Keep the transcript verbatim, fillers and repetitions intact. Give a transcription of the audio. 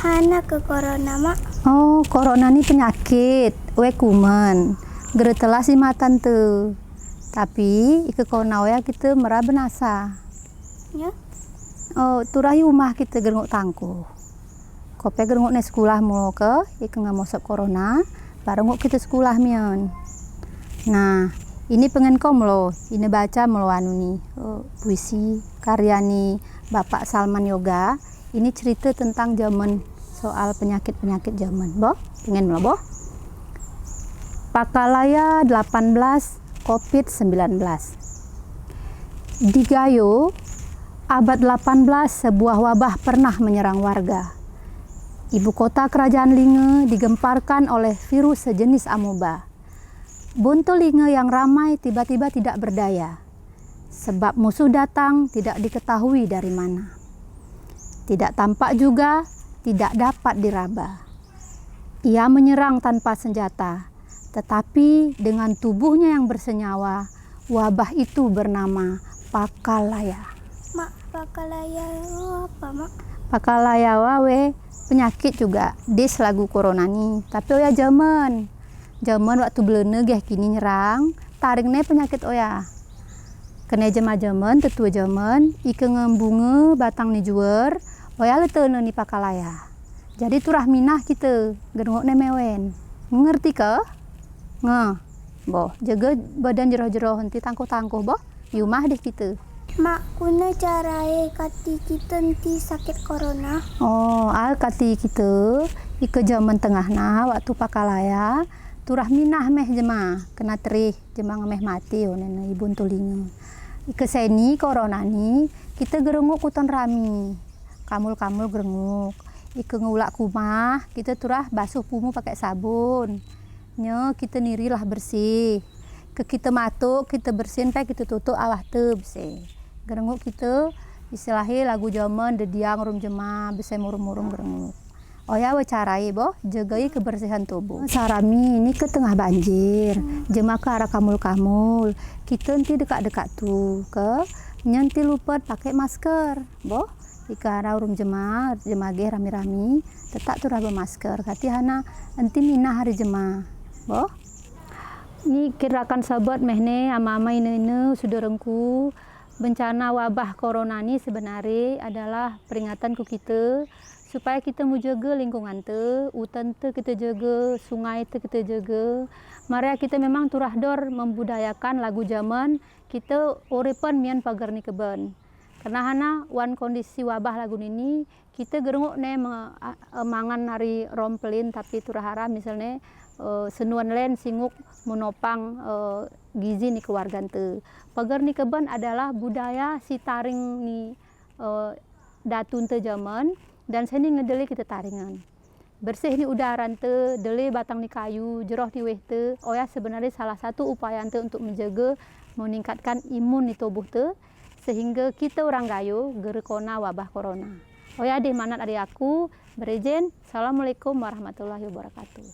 Mana ke corona, Mak? Oh, corona ni penyakit, we kuman. Gere telas di matan te. Tapi, ike corona oya kite mera benasa. Ya? Oh, turah i umah kite gerenguk tangkuh. Kope gerenguk ne sekulah mulo ke, ike ngamosok corona, baru nguk kite sekulah mian. Nah, ini pengen ko mulo, ini baca mulo anu ni, eh, puisi karya ni Bapak Salman Yoga. Ini cerita tentang jaman, soal penyakit-penyakit jaman. Boh, pengen mulo, boh. Pakalaya delapan belas, covid sembilan belas. Di Gayo, abad delapan belas, sebuah wabah pernah menyerang warga. Ibu kota kerajaan Linge digemparkan oleh virus sejenis amoeba. Bonto Linge yang ramai tiba-tiba tidak berdaya, sebab musuh datang tidak diketahui dari mana. Tidak tampak juga, tidak dapat diraba. Ia menyerang tanpa senjata, tetapi dengan tubuhnya yang bersenyawa, wabah itu bernama Pakalaya. Mak, Pakalaya apa, Mak? Pakalaya wa we penyakit juga, dih lagu corona ni, tapi oya jaman. Jaman waktu belene geh kini nyerang, taring ne penyakit oya. Kene jema jaman, tetua jaman, ike ngembunge batang ni juer, oya letene ni Pakalaya. Jadi turah minah kite, gerenguk ne mewen. Ngerti ke? Nge. Boh, jaga badan jeroh-jeroh, enti tangkuh-tangkuh, boh. Di umah dih kite. Mak, kuna carae kati kite enti sakit corona? Oh, al kati kite, ike jaman tengah na, waktu Pakalaya, turah minah meh jema, kena terih, jema ngemeh mati, onene i Bonto Linge. Ike seni corona ni, kite gerenguk kuton rami. Kamul-kamul gerenguk. Ike ngeulak ke umah, kite turah basuh pumu pake sabun. Nye kite niri lah bersih. Ke kite matuk, kite bersihin, pe kite tutuk awah te bese. Gerenguk kite, istilahe lagu jaman, dediang rum jema, bese murum-murum gerenguk. Oya we carae boh, jagai kebersihan tubuh. Sarami ini ke tengah banjir, jema ke ara kamul-kamul. Kite enti dekak-dekak tu ke, nye enti lupet pake masker, boh. Ike ara urum jema, jema geh rami-rami, tetap turah bemasker. Kati hana enti minah ari jema, boh. Ni ike rakan sahabat meh ne, ama-ama, ine-ine, suda rengku, bencana wabah corona ni sebenare adalah peringatan ku kite, supaya kite mau jaga lingkungan te, utan te kite jaga, sungai te kite jaga. Mara kite memang turah dor membudayakan lagu jaman, kite uripan mian pagar ni keben. Karena hana wan kondisi wabah lagu nini, kite gerenguk ne me-, a-, e, mangan ari rompelin, tapi turah ara misalne, e, senuan len singuk menopang, e, gizi ni keluargan te. Pagar ni keben adalah budaya si taring ni, e, datun te jaman, dan seni ngedeli kite taringan. Bersih ni udaran te, dele batang ni kayu, jeroh ni weh te, oya sebenare salah satu upayan te untuk menjaga, meningkatkan imun ni tubuh te, sehingga kite orang Gayo gere kona wabah corona. Oya dih manat ari aku, berejen, Assalamualaikum warahmatullahi wabarakatuh.